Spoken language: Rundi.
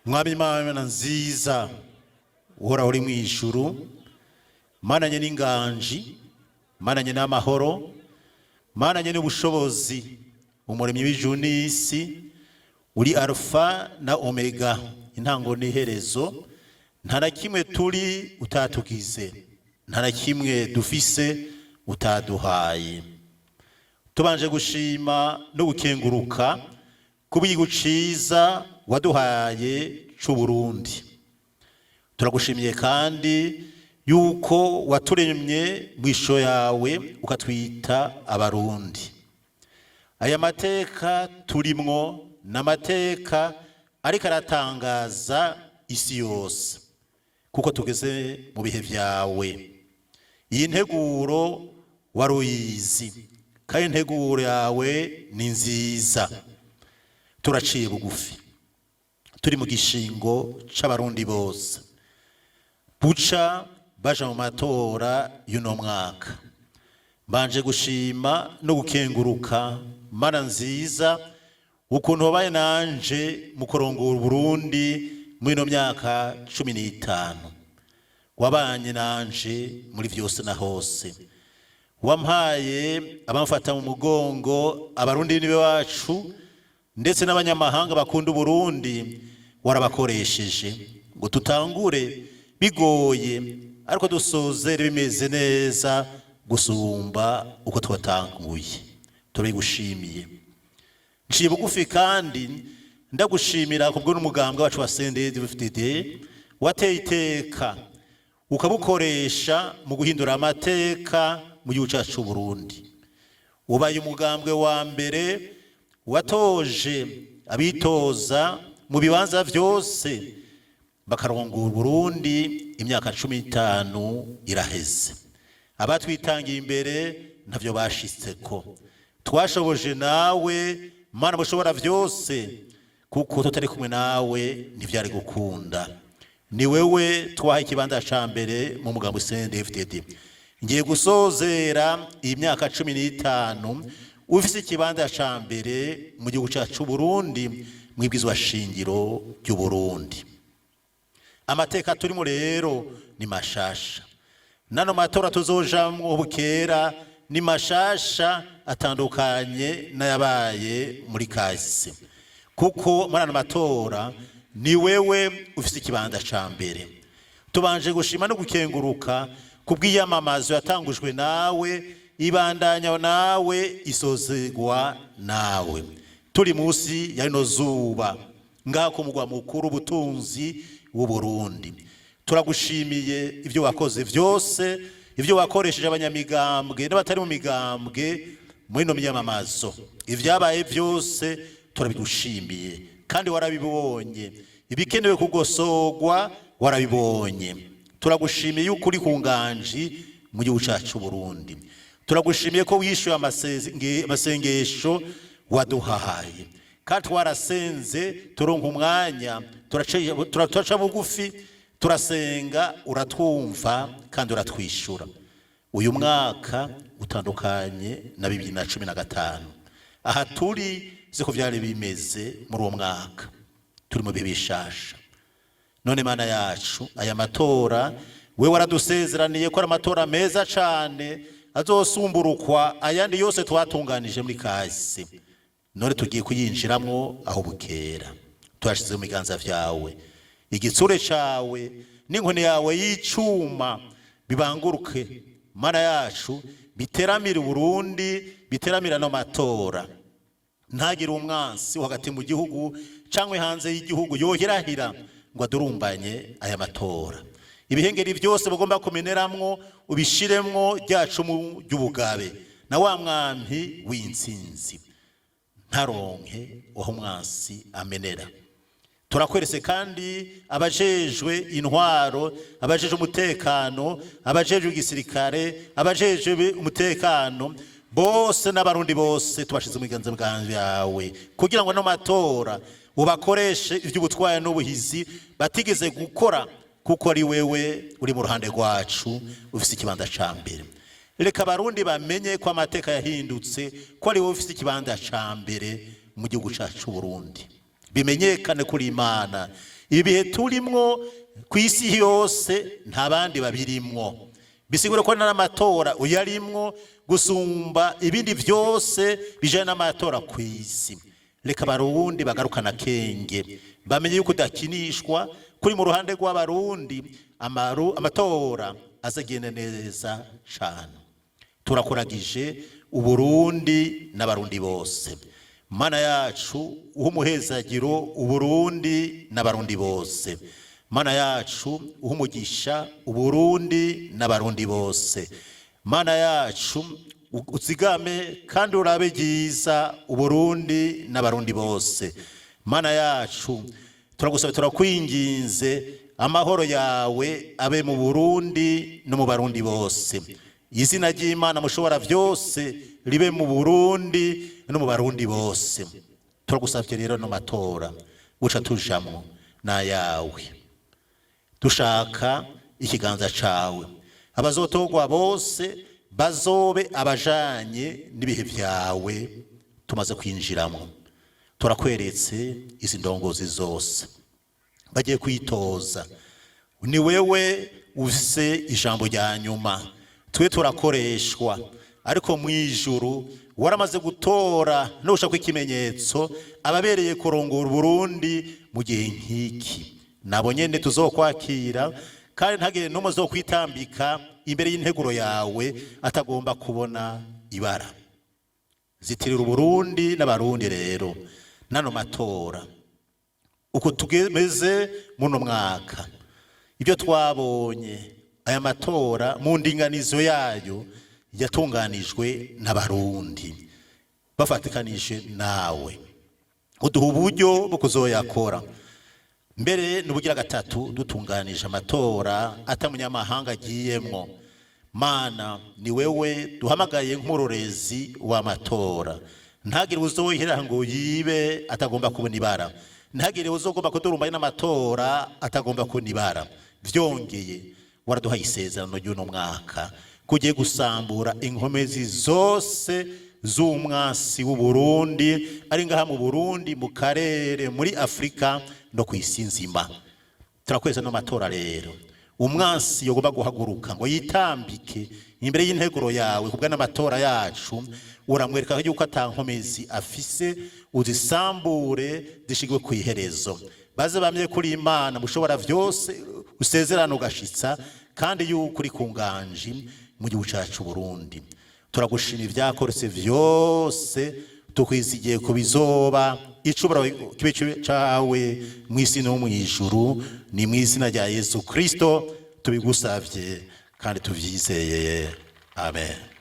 Mwami Imana nziza, uhoraho uri mu ijuru, mananye n'inganji, mananye n'amahoro, mananye n'ubushobozi, umuremyi w'ijuru n'isi, uri Arufa na Omega, intango n'iherezo, nta na kimwe turi utatugize, nta na kimwe dufise utaduhaye. Tubanje gushima no gukenguruka kubw'igihugu ciza waduhaye c'Uburundi. Turagushimiye kandi yuko waturemye mu ishusho yawe, ukatwita Abarundi. Aya mateka turimwo ni amateka ariko aratangaza isi yose, kuko tugeze mu bihe vyawe. Iyi nteguro wari uyizi, kandi integuro yawe ni nziza. Turaciye bugufi, turi mu gishingo c'Abarundi bose buca baja mu matora y'uno mwaka. Mbanje gushima no gukenguruka, Mana nziza, ukuntu wabaye nanje mu kurongora Uburundi muri ino myaka 15. Wabanye nanje muri vyose na hose, wampaye abamfata mu mugongo, Abarundi nibe wacu ndetse n'abanyamahanga bakunda Uburundi. Warabakoresheje ngo tutangure bigoye, ariko dusozere bimeze neza gusumba uko twatanguye. Turabigushimiye. Nciye bugufi kandi ndagushimira kubwo n'umugambwe wacu wa CNDD-FDD wateye iteka, ukabukoresha mu guhindura amateka mu gihugu cyacu c'u Burundi. Ubaye umugambwe wa mbere watoje abitoza mu bibanza vyose, bakarongora Burundi. Imyaka 15 iraheze, abatwitangiye imbere ntavyo bashitseko. Twashoboje nawe, Mana mushobora vyose, kuko tutari kumwe nawe ntivyari gukunda. Ni wewe twaha ikibanza ca mbere mu mugambo CNDD-FDD. Ngiye gusozera iyi myaka 15 ufise ikibanza ca mbere mu gihugu cacu Burundi, mwibwizwa shingiro ry'u Burundi. Amateka turimo rero ni mashasha. Nano matora tuzojamwo bukera ni mashasha, atandukanye n'ayabaye muri kahise, kuko muri ano matora ni wewe ufise ikibanza ca mbere. Tubanje gushima no gukenguruka kubw'iyamamazo yatangujwe nawe, ibandanya nawe, isozegwa nawe. Turi munsi ya rino zuba ngaha ku mugwa mukuru ubutunzi w'u Burundi. Turagushimiye ibyo wakoze vyose, ibyo wakoresheje abanyamigambwe n'abatari mu migambwe muri ino myamamazo. Ibyabaye byose turabigushimiye, kandi warabibonye. Ibikenewe kugosogwa warabibonye. Turagushimiye yuko uri ku nganji mu gihugu cyacu Burundi. Turagushimiye ko wishyuye amasengesho waduhaye, kandi twarasenze, turonka umwanya, turaca bugufi, turasenga, uratwumva kandi uratwishyura. Uyu mwaka utandukanye na 2015. Aha turi siko byari bimeze muri uwo mwaka. Turi mu bihe bishasha. None Mana yacu, aya matora we waradusezeraniye ko ari amatora meza cane, azosumburukwa ayandi yose twatunganije muri kahise. None tugiye kuyinjiramwo aho bukera, tuyashize mu biganza vyawe. Igitsure cawe n'inkoni yawe y'icuma bibanguruke, Mana yacu, biteramire Uburundi, biteramira no matora. Ntagire umwansi wo hagati mu gihugu cyangwa hanze y'igihugu yohirahira ngo adurumbanye aya matora. Ibihengeri byose bagomba kumeneramwo, ubishiremwo rya cumu ry'ubugabe na wa mwampi w'intsinzi, ntaronke aho umwansi amenera. Turakwerese kandi abajejwe intwaro, abajejwe umutekano, abajejwe igisirikare, abajejwe umutekano bose n'Abarundi bose, tubashize mu biganza byawe, kugira ngo no matora ubakoreshe iby'ubutwari n'ubuhizi batigeze gukora, kuko ari wewe uri mu ruhande rwacu, ufise ikibanza ca mbere. Reka Abarundi bamenye ko amateka yahindutse, ko ari wowe ufise ikibanza ca mbere mu gihugu cacu Burundi. Bimenyekane kuri Imana. Ibihe turimwo ku isi yose nta bandi babirimwo, bisigura ko n'amatora uyarimwo gusumba ibindi byose bijanye n'amatora ku isi. Reka Abarundi bagarukana akenge, bamenye yuko udakinishwa kuri mu ruhande rw'Abarundi. Amatora azagenda neza cane. Turakuragije Uburundi n'Abarundi bose. Mana yacu, uha umuhezagiro Uburundi n'Abarundi bose. Mana yacu, uha umugisha Uburundi n'Abarundi bose. Mana yacu, uzigame kandi urabe ryiza Uburundi n'Abarundi bose. Mana yacu, turagusaba, turakwinginze, amahoro yawe abe mu Burundi no mu Barundi bose. Izina ry'Imana mushobora byose ribe mu Burundi no mu Barundi bose. Turagusabye rero, no matora buca tujamwo n'ayawe, dushaka ikiganza cawe. Abazotorwa bose bazobe abajanye n'ibihe vyawe tumaze kwinjiramo. Turakweretse izi ndongozi zose bagiye kwitoza. Ni wewe ufise ijambo rya nyuma, twe turakoreshwa, ariko mu ijuru waramaze gutora nushaka ikimenyetso ababereye kurongora Burundi mu gihe nk'iki. Nabo nyene tuzokwakira, kandi ntagire n'umwe uzokwitambika imbere y'integuro yawe atagomba kubona ibara. Zitirira Uburundi n'Abarundi rero nano matora uko tugeze muno mwaka. Ibyo twabonye, aya matora mu ndinganizo yayo yatunganijwe n'Abarundi bafatikanije nawe, uduha uburyo bwo kuzoyakora. Mbere n'ubugira gatatu dutunganije amatora atamunyamahanga agiyemwo. Mana, ni wewe duhamagaye nk'umurorezi w'amatora. Ntagire uzohera ngo yibe atagomba kubona ibara, ntagire uzogomba kudurumba n'amatora atagomba kubona ibara. Vyongeye waraduhaye isezerano ry'uno mwaka kugiye gusambura inkomezi zose z'umwasi w'Uburundi, ari ngaha mu Burundi, mu karere, muri Afurika no ku isi nzima. Turakweza no matora rero, umwansi yogomba guhaguruka ngo yitambike imbere y'integuro yawe kubwa n'amatora yacu, uramwereka yuko ata nkomezi afise. Uzisambure zishigwe ku iherezo, baze bamye kuri Imana mushobora vyose, usezerano ugashitsa, kandi yuko uri ku nganji mu gihugu cacu Burundi. Turagushima ibyakoretse vyose, tukwizigiye ku bizoba. Icubahiro kibe cawe mu isi no mu ijuru. Ni mu izina rya Yesu Kristo tubigusavye kandi tuvyizeye, amen.